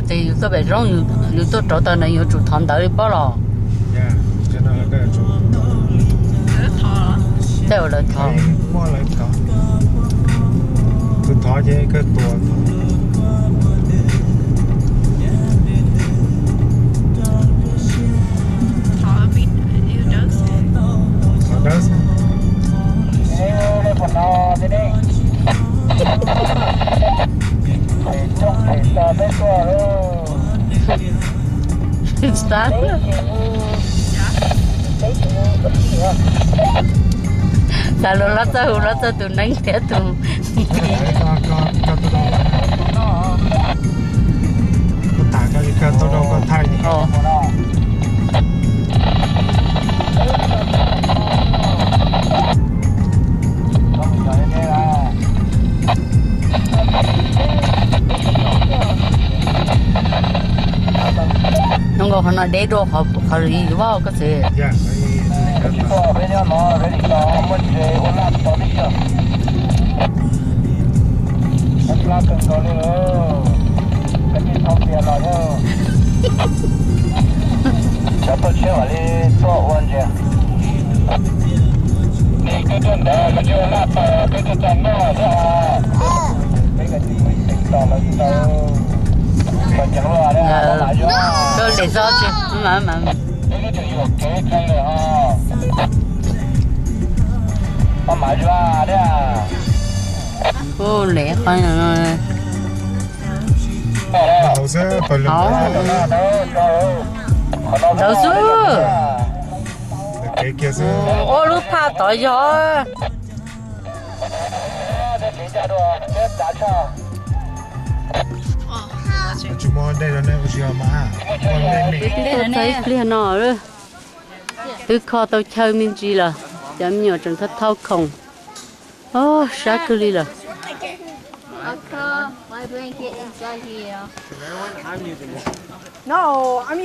Ces yus tuaj pem zoov, yus tuaj rauv taws na yuav tsum thov ntawv li pob los. Tej uas lawv thov. Tus thov ces kawg tuag. Thov dawb xwb. Xav luag los txawj hu los txawj tus neeb thiab tus. Nyob nkaus qhov no deb dua qhov, qhov li yuav koj txiv. Tuaj lem zog tsis. Ntawd xwb. Ua lub phaj tod yog. Txog ib pliag no, twb kho tau chaw me ntsis lawm, cov me nyuam tseem thauj thauj khoom. Ob, sab kawg li lawm.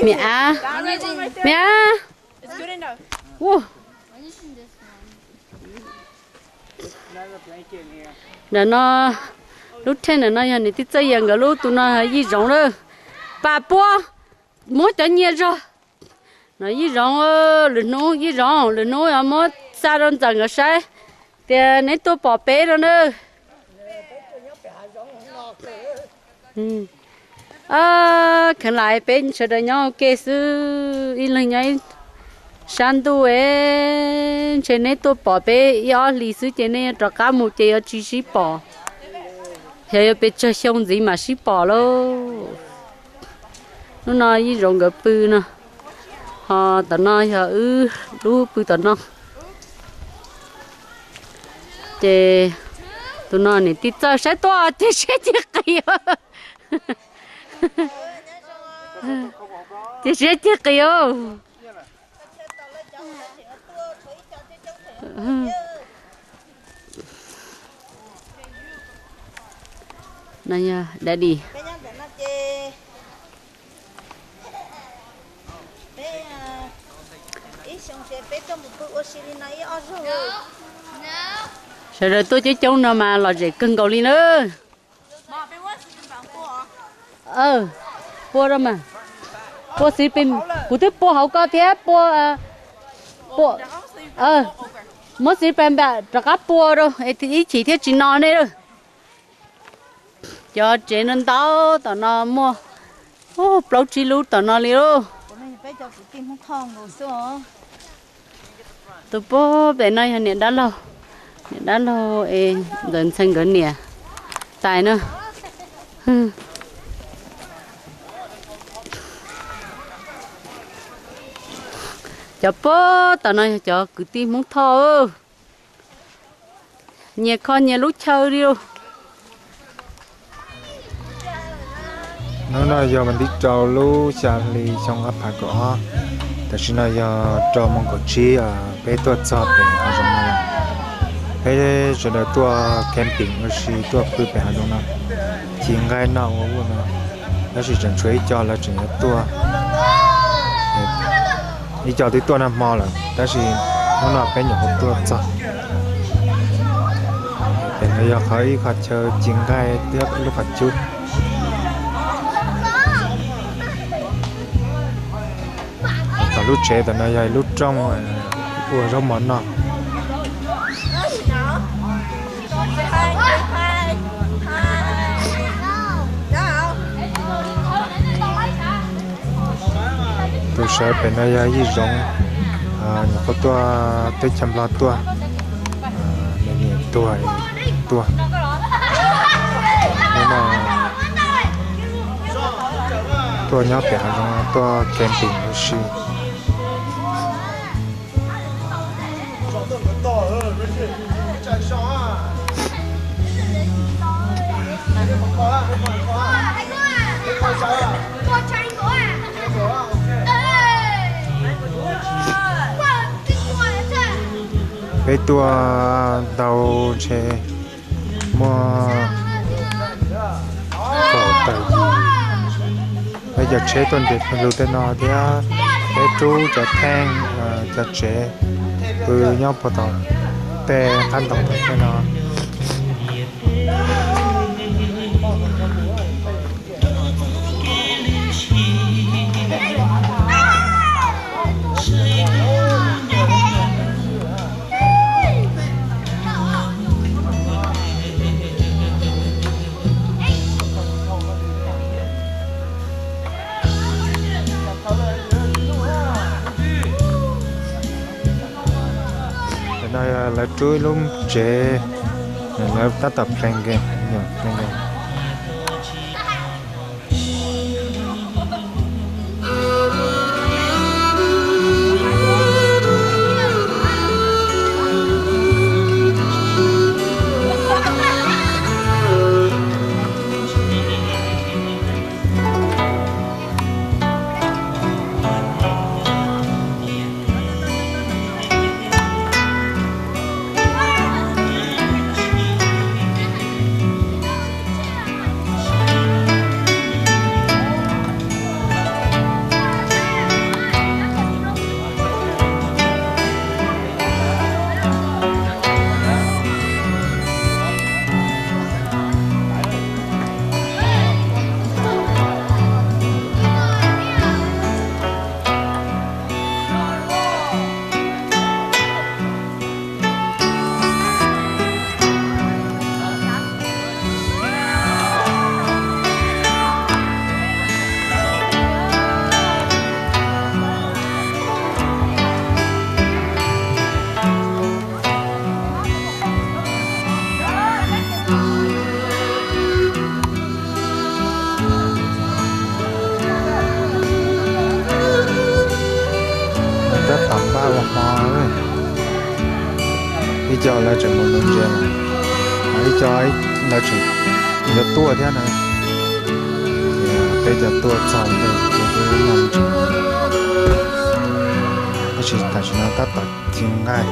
Me ab, me ab. Ntawm no, lub theej ntawm no yog niam tij Txawj Yias nkawd lub, tus no yij zoov lawm. Pam Pua, muab cov nyias zog. No yij zoov, lwm hnub yij zoov, lwm hnub muab xa rau ntxawm nkawd saib tias neb tuaj pom peb no na. Kheev lam peb sawv daws nyob ua ke xwb, ib leeg nyob ib sab ntuj es, ntshe neb tuaj pom peb ib ob hlis xwb ces neb yuav rov qab mus ces yuav tsis sib pom. Xyov yuav pes tsawg xyoo ntxiv mam sib pom lauj. Hnub no yij zoov nkawd pw no, ho tom no yog wb lub pw tom no. Ces tus no niam tij Txawj saib tuaj ces siab cig qis. Ces siab cig qis os. No yog daddy. Sawv daws tuaj coob coob no mas lom zem kawg nkaus li na. Pua rau mas, pua xwb, kuv twb pua hauv ko thiab pua, pua, muab xwb pa npam rov qab pua rau es ib chim thiaj tsis no nej lawm. Cov tsev no ntau tom no muaj plaub tsib lub tom no li lauj. Tus puag pem no yog niam dab laug, niam dab laug es ntxawm ntxhee nkawd niam tais na. Cov puag tom no yog cov kwv tij Hmoob Thoj. Nyias kho nyias lub chaw li lauj. Hnub no yog vas thib rau lub xya hli xyoo ob phav kaum ob, tam sim no yog rau moos kaum tsib, peb tuaj txog pem hav zoov no. Peb sawv daws tuaj camping ua si tuaj pw pem hav zoov no, ci nqaij noj ua luaj no, tab sis tseem tshuav ib co lawv tseem yuav tuaj. Ib co twb tuaj nag hmo lawm tab sis hnub no peb nyuam qhuav tuaj txog. Pem no yog qhov ib qho chaw ci nqaij thiab lub qhov cub. Lub tsev ntawm no yog lub rooj ua zaub mov noj. Tus sawv pem no yog Yij Zoov, nyuam qhuav tuaj teb chaws Nplog tuaj, nws niam tuag tuaj. Hnub no tuaj nyob pem hav zoov tuaj camping ua si. Peb tuaj ntau ntshe muaj kaum tawm yim, peb cov tsheb tuaj nres pawg lug tej no thiab, peb rub cov theej, cov tsev pw nyob puag tom tej qab ntoo tom tej no. Tam no lawv rub ib lub tsev, lawv tab tom pleev ke, pleev ke. Tab tom npaj ua hmo, ib co lawv tseem mus nuv ntses, ib co lawv tseem yuav tuaj thiab na. Peb cov tuaj txog ces kuv twb noj ntses, tab sis tam sim no tab tom ci nqaij.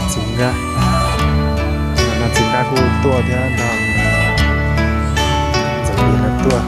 Txiv Nkaj, txiv Nkaj kuj tuaj thiab no, ntxawm Lis lawv tuaj.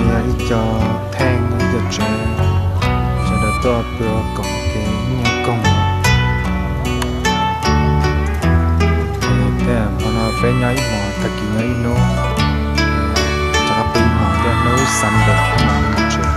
Yog ib co theej, ib co tsev, sawv daws tuaj pw ua koom kev ib nyuag koog. Tej hmo no peb nyob ib hmos, tag kis nyob ib hnub, rov qab pw ib hmos, tej hnub Sunday no mus tsev.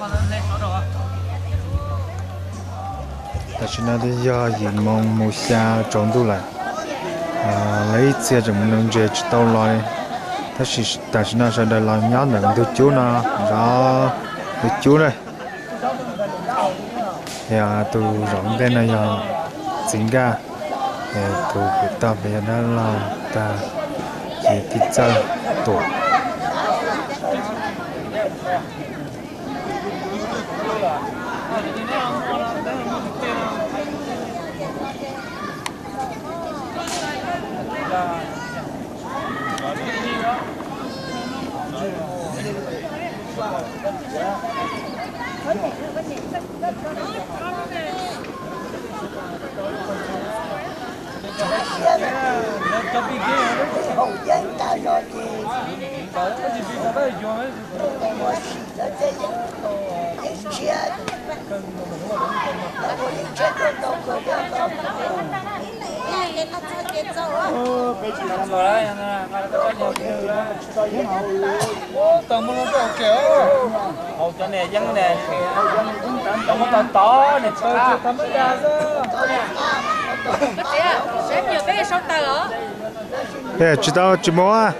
Tam sim no twb yog yim moos mus xya tsaus ntuj lawm. Lawv ib txhia tseem mus nuv ntses tsis tau los li. Tab sis tam sim no sawv daws los nyob ntawm ntug cub no, zov ntug cub na. Yog tus zaum ntej no yog txiv nkaj, tus kwv toj pem yog dab laug tag, ces tij txawj tuam. Peb tsis tau tsis mus.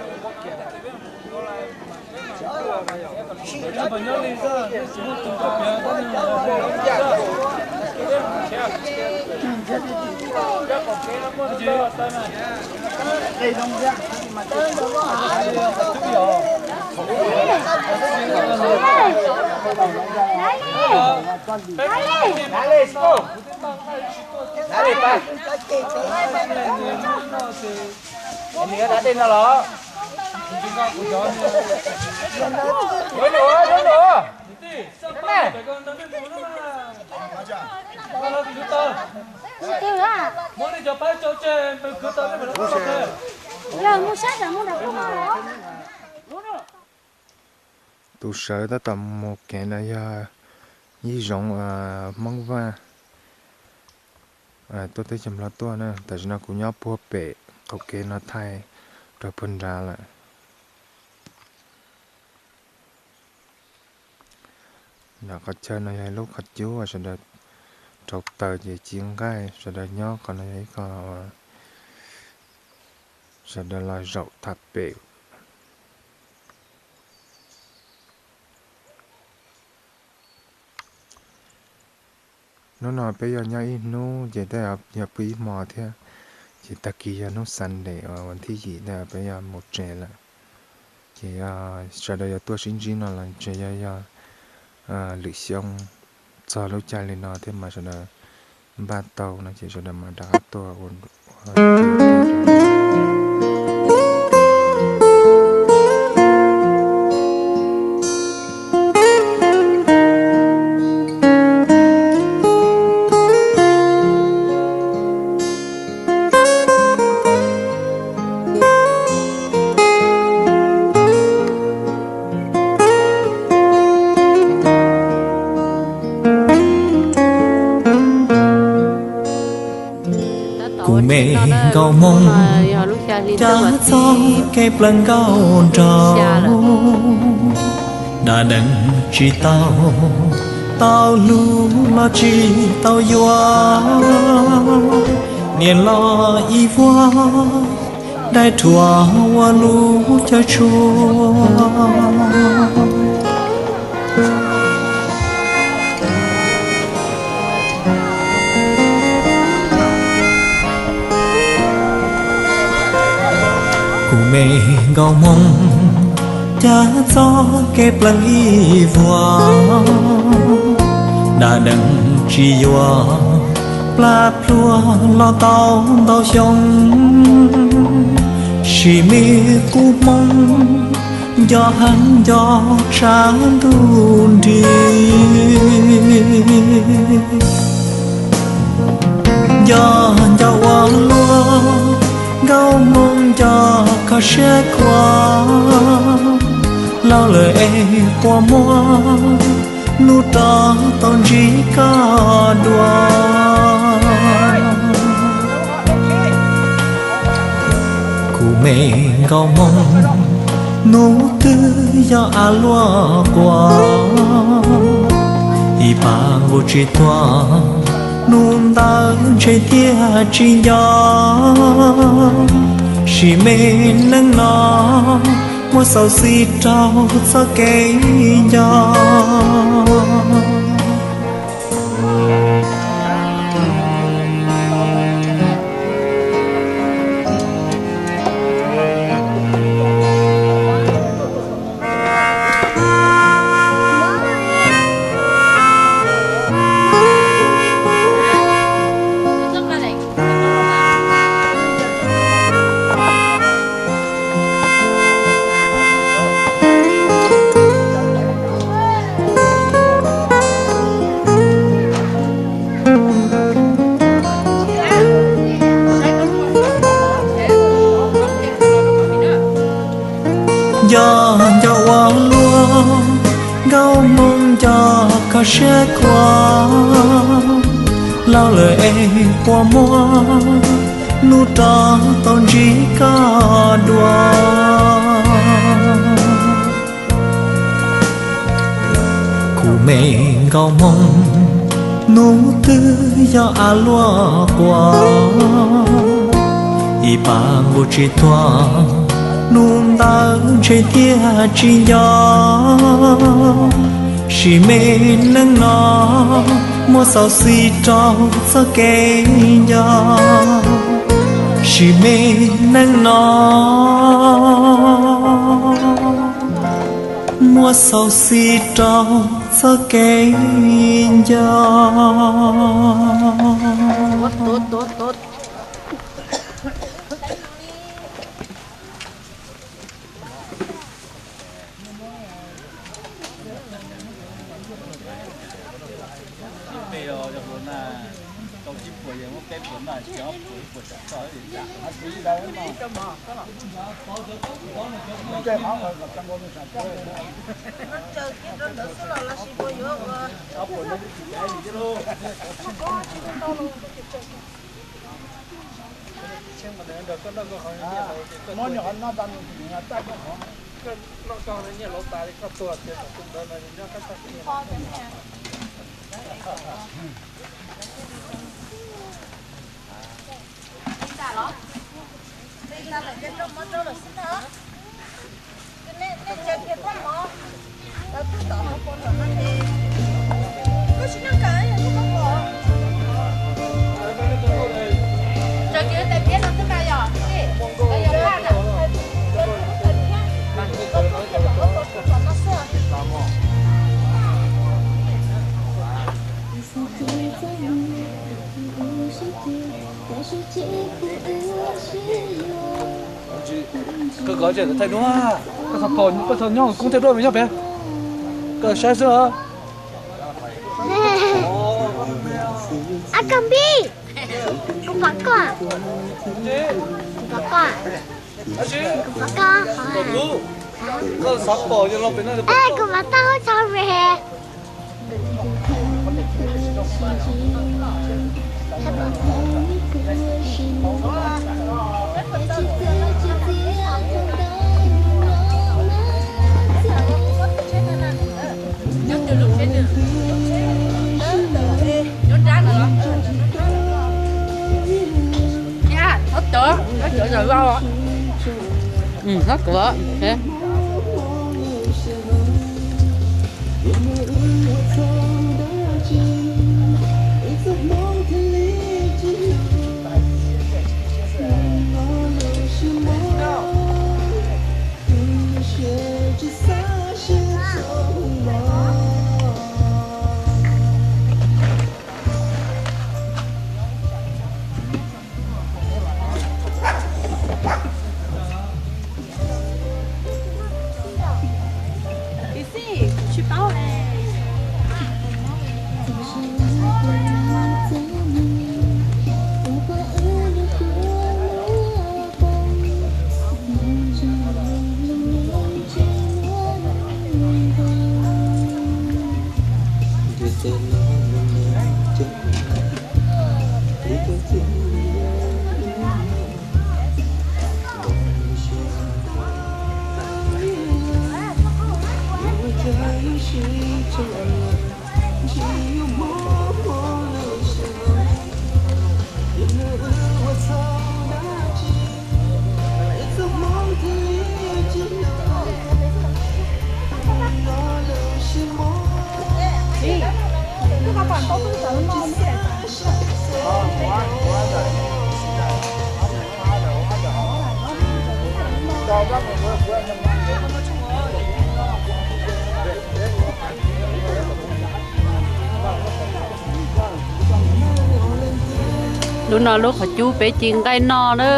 Tus sawv tab tom mus kev no yog Yij Zoov Hmoob Vaj tuaj teb chaws Nplog tuaj na. Tam sim no kuv nyob puag pem qaum kev no thaij rau puag nrad lawm. Nram qhov chaw no yog ib lub qhov cub uas sawv daws rauv taws ces ci nqaij, sawv daws nyob qhov no yog ib qho sawv daws los zaum tham pem. Hnub no peb yog nyob ib hnub ces tej zaum yog pw ib hmo thiab, ces tag kis yog hnub Sunday uas vas thib yim tej zaum peb yog mus tsev lawm. Ces sawv daws yog tuaj sib ntsib no los tseem yog yog lwm xyoo txog lub caij li no thiab mas sawv daws npaj tau no ces sawv daws mam rov qab tuaj ua Kuv me nkauj hmoob, cas txoj kev plees nkauj nraug, dam dees tsis tau, tau hlub los tsis tau yuav, niam los ib vuag, dai rhuav ua lub caij tshua. Kuv me nkauj hmoob, cas txoj kev plees ib vuag, dam dees tsis yuav, plab pluag los tau ntau xyoo, sim me kub hmoob, nco heev nco tshaj ntuj nrig. Nco nco ua luaj, nkauj hmoob nco kho siab khuav, laus lawm es quas muag, hnub rov tau ntsib koj dua. Kuv me nkauj hmoob, hnub twg yog av luaj quas, Ib pas nqus tsis tuag, hnub ntawd ntshe thiaj tsis nco. Sim me neej no, muab xauv xis rau txoj kev nco. Nco nco ua luaj, Nkauj Hmoo nco koj siab khuav, laus lawm es puas muaj hnub rov tau ntsib koj dua. Kuv me Nkauj Hmoo, hnub twg yog av luaj quas, ib pas nqus tsis tuag, hnub ntawd ntshe thiaj tsis nco. Sim me neej no, muab xauv xis rau txoj kev nco. Sim me neej no, muab xauv xis rau txoj kev nco. Koj kov thaij duab, koj txhob nyob koob thaij duab, nyob pem, koj saib xwb os. Ab, koj npib, kuv pom koj, kuv pom koj, kuv pom koj, kuv pom koj, kuv pom koj. Lub no lub qhov cub peb ci nqaij noj na.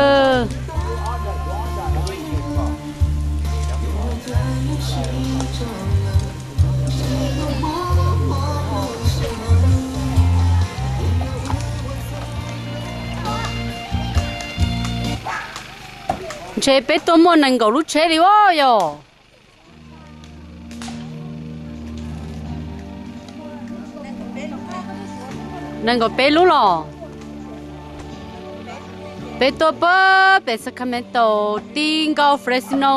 Ntshe peb tuaj muaj nees nkaum lub tsheb li os yog. Nees nkaum peb lub los. Peb tuaj pem Sacramento ti nkaus Fresno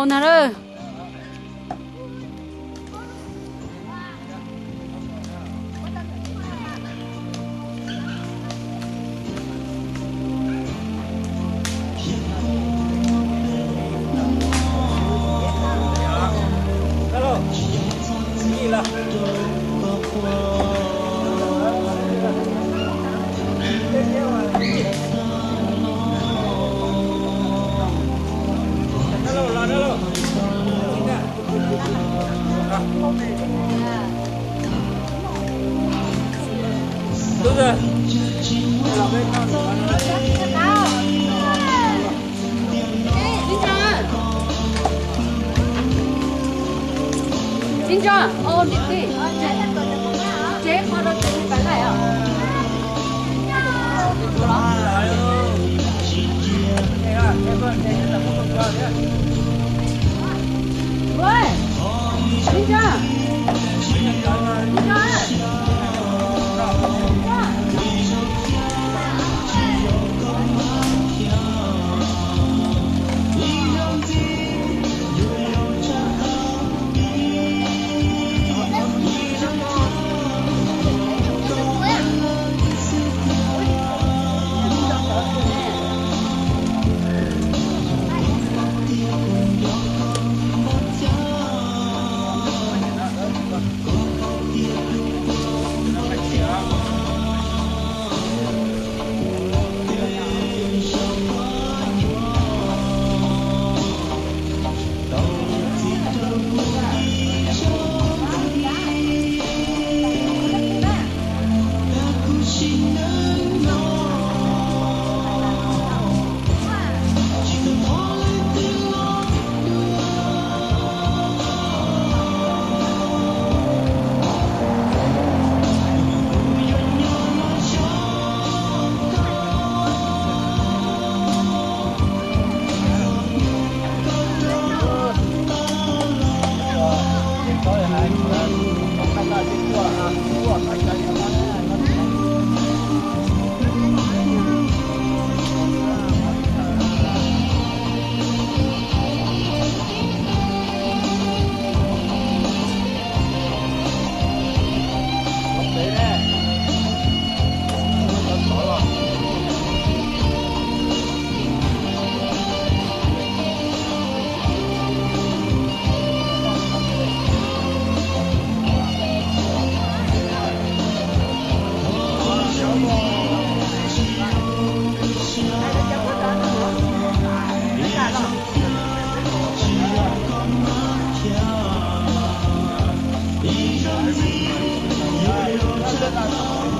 ntag lawm.